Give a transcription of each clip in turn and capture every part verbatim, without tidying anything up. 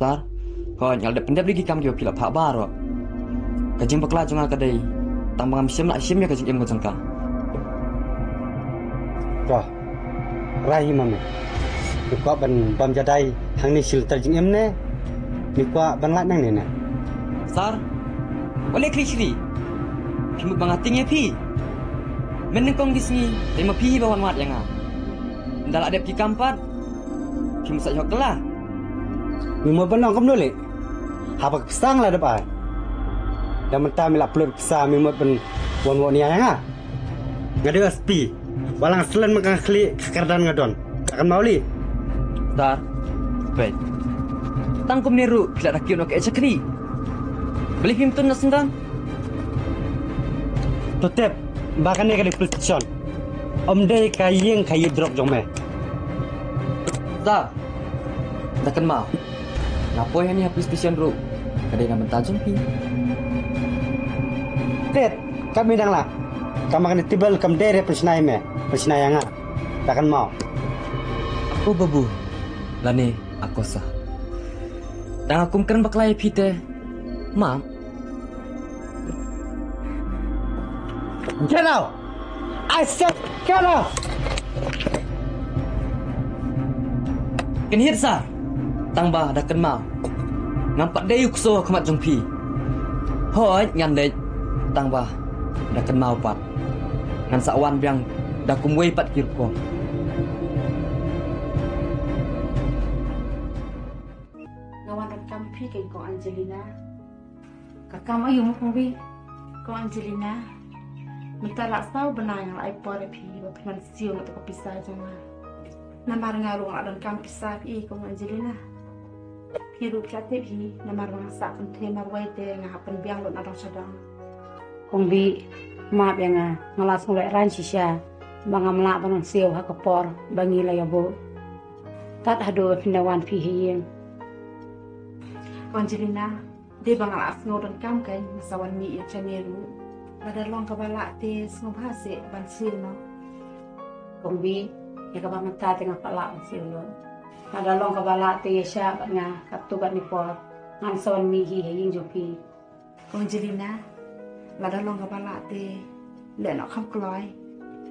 Sir, hooid, nga la dep pyndep da ki kam kiba phi la phah baroh. Ka jingbakla jong nga ka dei tang ba ngam shym lah shim ïa ka jingim ka jong ka. Ko, rai hi ma me. Me kwah ban bam jadai hangne shi lynter jingim ne? Me kwah ban lait nangne ne? Sir, wat leh khlieh khlieh. Phi mut ba nga tieng ïa phi? Mynnyngkong ki sngi dei ma phi hi ba wan wad ïa nga. Ynda la dep ki kam pat, phi mut sa ïoh kylla. Me mut ban long kumno leh? Haba ka pisa nga la dep ai. Da mynta me la pynlut pisa, me mut ban wan wad ïa nga. Nga dei u S P. Wat la nga slen ma ka khlieh, ka kyrdan nga don. Ka kan mau leh. Sir, peit. Tang kumne ruh phi la da kiew noh ka shakri. Balei phim tun na syndon? To tip ba kane ka dei police station, ym dei ka ïing khaïi drok jong me. Sir, da kynmaw, nga poi hangne ha police station ruh ka dei na bynta jong phi. Tet, kam dang lah. Kama kane table kam dei re pynshna ïa me, pynshna ïa nga. Da kynmaw. Ako babu lane ako sir? Da nga kum kren bakla ïa phi te, map. Get out! I said get out! Kynhied sir, tang ba da kynmaw, ngam pat dei u kso ha khmat jong phi. Hooid, ngan leit, tang ba da kynmaw pat, ngan sa wan biang da kumwei pat ki rukom. Nga wan donkam phi keiñ ko Angelina. Ka kam aïu mo Kong Bih? Kong Angelina, mynta la saw bnai nga la ai por ïa phi ba phin wan siew na kata ka pisa jong nga. Namar nga ruh nga la donkam pisa phi, Kong Angelina. Phi ruh phi la tip hi, namar ba nga sah pynthei marwei te nga hap pynbiang lut na dong sha dong. Kong Bih, map ïa nga, nga la sngewlehraiñ shisha ba ngam lah ban wan siew ha ka por ba ngi la ïabuh. Tad haduh phin da wan phi ha ïing. Kong Angelina, dei ba nga la sngew donkam keiñ, nga sa wan mih ïa kane ruh. Lada long kaba lah te sngewbha seh ban siew noh. Kong Bih, ïa kaba mynta te ngam pat lah ban siew noh. Lada long kaba lah te ïa shah bad nga katto katne por, ngan sa wan mih hi ha ïing jong phi. Kong Angelina, lada long kaba lah te leh noh kham kloi.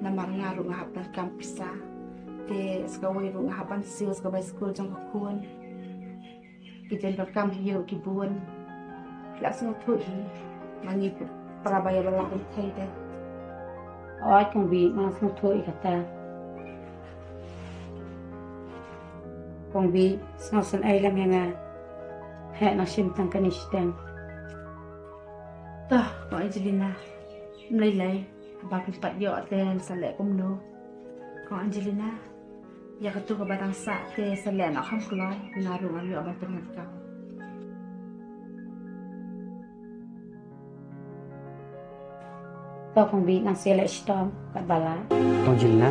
Namar nga ruh nga hap donkam pisa. Te sa kawei ruh nga hap ban siew sa ka bai skul jong ka khun. Ki jingdonkam hi ruh ki bun. Phi la sngewthuh hi, ma ngi para ba ïa ba la pynthei te. Hooid Kong Bih, nga sngewthuh ïa kata. Kong Bih, sngewsynei lem ïa nga. Heh, nang shim tang kane shiteng. Toh, Kong Angelina, ym lei lei, haba phin pat ïoh te sa leh kumno. Kong Angelina, ïa katu kaba dang sah te sa leh noh kham kloi, nga ruh ngam ïoh ban pyndonkam. To Kong Bih, ngan sa leh shitom katba lah. Kong Angelina,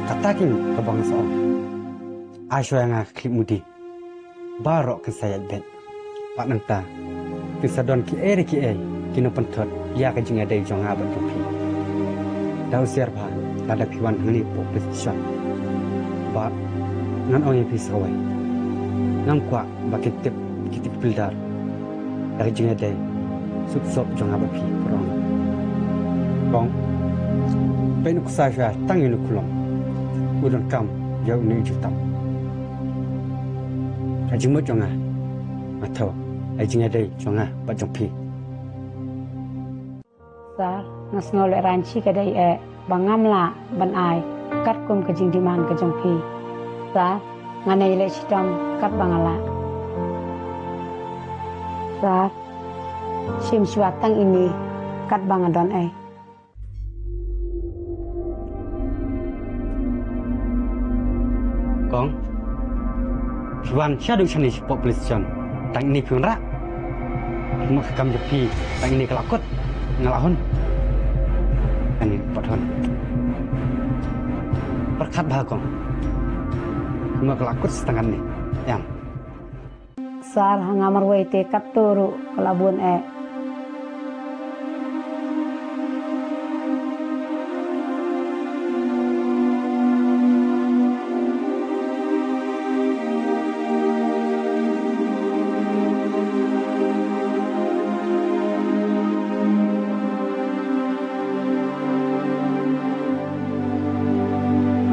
kata keiñ kaba nga sa ong. Ai shuwa ïa nga ka khyllipmudi. Baroh kin sa ïaid beit. Bad nangta kin sa don kiei re kiei ki nongpynthut ïa ka jingïadei jong nga bad jong phi. Da husiar bha lada phi wan hangne hapoh police station. Bad ngan ong ïa phi sa kawei, ngam kwah ba kin tip kito ki pildar ïa ka jingïadei suk sop jong nga bad phi, ka rong. Kong, peit nuksa shuwa tang ïa une u khlong. U donkam ïa une u jingtap. Ka jingmut jong nga, nga thew ïa ka jingïadei jong nga bad jong phi. Sir, nga sngew lehraiñ shi ka dei eh ba ngam lah ban ai katkum ka jingdemand ka jong phi. Sir, ngan ïaleh shitom katba nga lah. Sir, shim shuwa tang ine katba nga don eh. Kong, phi wan shaduh shane shapoh police station, tang ine phi wanrah. Phi mut ka kam jong phi, tang ine ka la kut, nga la hun. Ani, pat hun. Pyrkhat bha Kong. Phi mut ka la kut sa tang kane. Ïa. Sir, ha nga marwei te katto ruh ka la bun eh.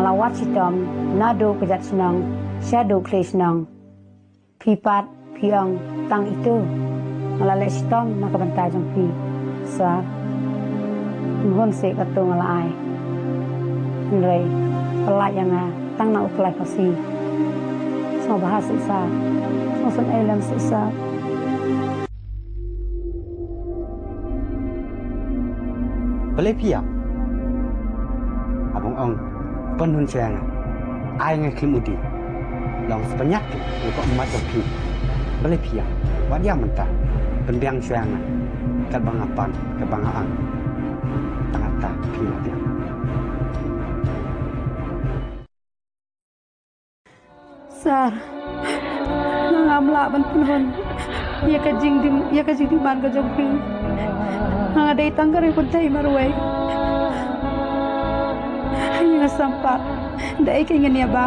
Nga wad shitom naduh kjat shnong shaduh khlieh shnong. Phi pat phi ong tang itu. Nga la leh shitom na ka bynta jong phi. Sa, mhun seh katu nga la ai. Hynrei pyllait ïa nga tang na u klai Khasi. Sngewbha seh sa. Sngewsynei lem seh sa. Balei phi ïap? Haba nga ong pynhun shuwa ïa nga, ai nga khlieh u dieng. Long sa pynïap ïa ka ummat jong phi. Balei phi ïap? Wat ïa mynta pynbiang shuwa ïa nga katba nga pan, katba nga ang. Tang kata phi la biang. Sir, nga ngam lah ban pynhun ïa ka jingdie, ïa ka jingdie ban ka jong phi. Nga dei tang ka riew kynthei marwei. Ïa nga sampa da ei ka ngan ïa ba.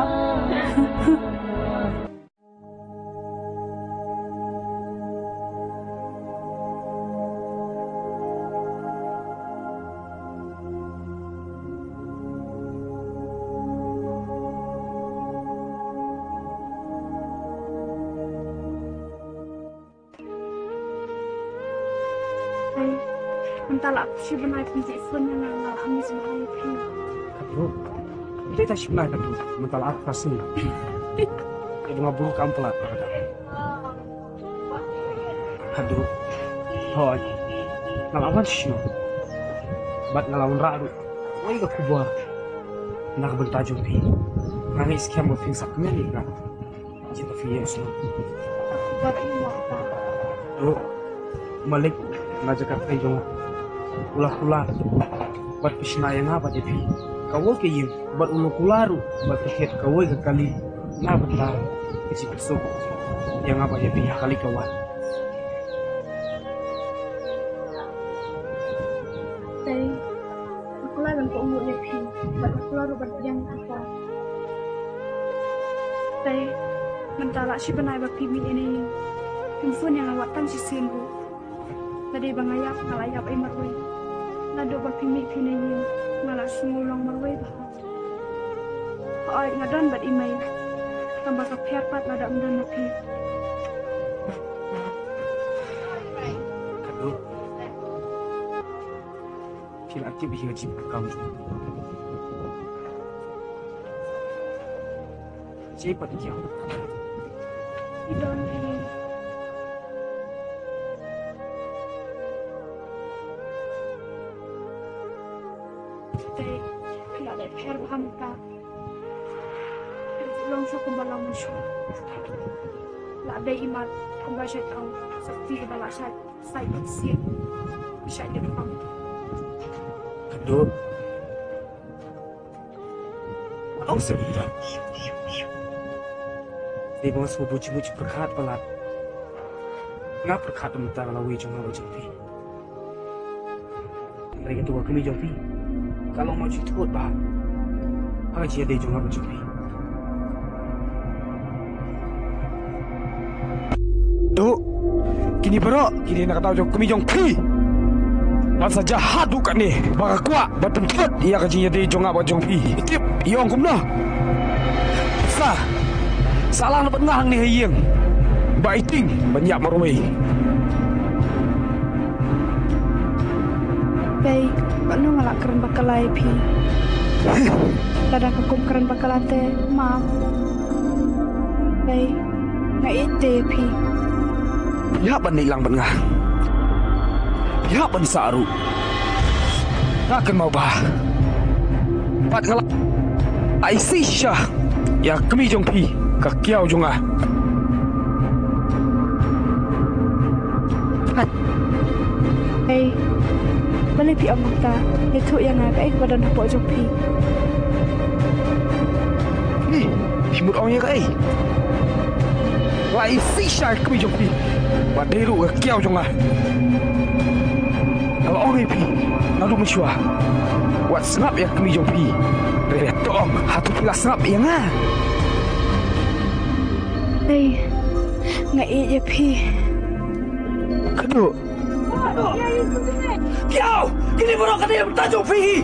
Mynta la shi bnai phi jih phone ïa nga, nga la miss bha ïa phi. Katto. Dei ta shi bnai katto. Mynta la ar phra sngi. Ïa ba nga bun kam palat. Katto. Hooid. Nga la wan shnong bad nga la wanrah ruh kawei ka khubor na ka bynta jong phi. Nga ngeit skhem ba phin sa kmen ïa nga. Jin phi ïa shnong. Bad ïa nga. Ruh. Malik, na jaka trei jong nga u la kular bad phi shna ïa nga bad ïa phi. Kawei ka ïing bad u la kular ruh bad phi khet kawei ka kali na bynta ka jingpynsuk ïa nga bad ïa phi ha kali ka wad. Tei, nga kular ban kohnguh ïa phi bad nga kular ruh ban pdiang ïa phi. Tei, mynta la shi bnai ba phi mih ïa na ïing. Phim phone ïa nga wat tang shisien ruh. Lada dei ba nga ïap, nga la ïap ei marwei. Naduh ba phi mih phi na ïing, nga la sngew long marwei bha. Hooid, nga don bad i mei. Tangba ka pher pat lada ym don ma phi. Katto. Phi la tip ïa ka jingpyrkhat jong nga. Jai pat ïa. I don hi. Te phi la dei pher bha mynta. Long shuh kumba long mynshuwa. La dei i mat kumba shait ong. Sakti ba la shait. Sai bad siat. Shait dep pang. Katto. Ong seh mynta. Dei ba nga sngewbha jingmut jingpyrkhat palat. Nga pyrkhat mynta ka lawei jong nga bad jong phi. Hynrei kato ka kmie jong phi ka long ma jingthut bha ha ka jingïadei jong nga bad jong phi. Duh, kine baroh ki dei na ka daw jong ka kmie jong phi. Ban sa jia haduh katne ba ka kwah ban pynthut ïa ka jingïadei jong nga bad jong phi. I tip i ong kumno? Sa, sah lang na bad nga hangne ha ïing. Ba i tieng ban ïap marwei. Bei, mano nga lah kren bakla ïa phi? Lada ka kum kren bakla te, map. Bei, nga ïeit te ïa phi. Phi hap ban leit lang bad nga. Phi hap ban sah ruh. Nga kynmaw bha. Bad nga la ai shisha ïa ka kmie jong phi, ka kiaw jong nga. Hei, balei phi ong kumta? Ïathuh ïa nga kaei kaba don hapoh jong phi. Ni, phi mut ong ïa kaei? Nga la ai shisha ïa ka kmie jong phi. Bad dei ruh ka kiaw jong nga. Nga la ong ïa phi naduh mynshuwa, wat sngap ïa ka kmie jong phi. Hynrei to ong, hato phi la sngap ïa nga? Hei, nga ïeit ïa phi. Kynduh. Kiaw! Kine baroh ka dei na bynta jong phi hi!